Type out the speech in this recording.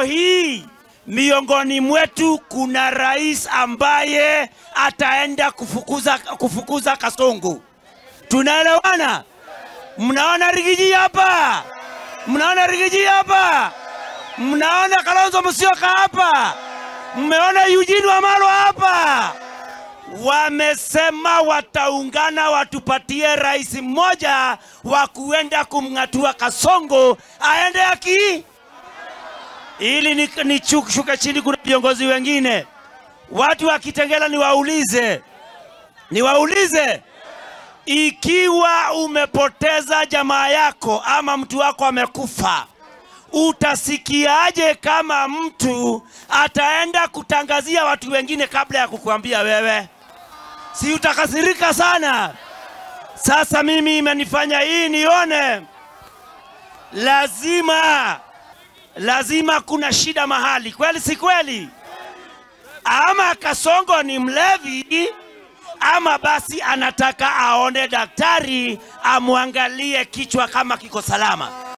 Leo hii miongoni mwetu kuna rais ambaye ataenda kufukuza Kasongo. Tunaelewana? Mnaona Rigiji hapa? Mnaona Rigiji hapa? Mnaona Kalonzo Musyoka hapa? Mmeona Eugene Wamalwa hapa? Wamesema wataungana watupatie rais mmoja wa kuenda kumngatua Kasongo aende aki. Ili ni shuka chini, kuna viongozi wengine. Watu wa Kitengela niwaulize. Niwaulize, ikiwa umepoteza jamaa yako ama mtu wako amekufa, utasikiaje kama mtu ataenda kutangazia watu wengine kabla ya kukuambia wewe? Si utakasirika sana? Sasa mimi imenifanya hii nione lazima kuna shida mahali. Kweli si kweli? Ama Kasongo ni mlevi, ama basi anataka aone daktari amwangalie kichwa kama kiko salama.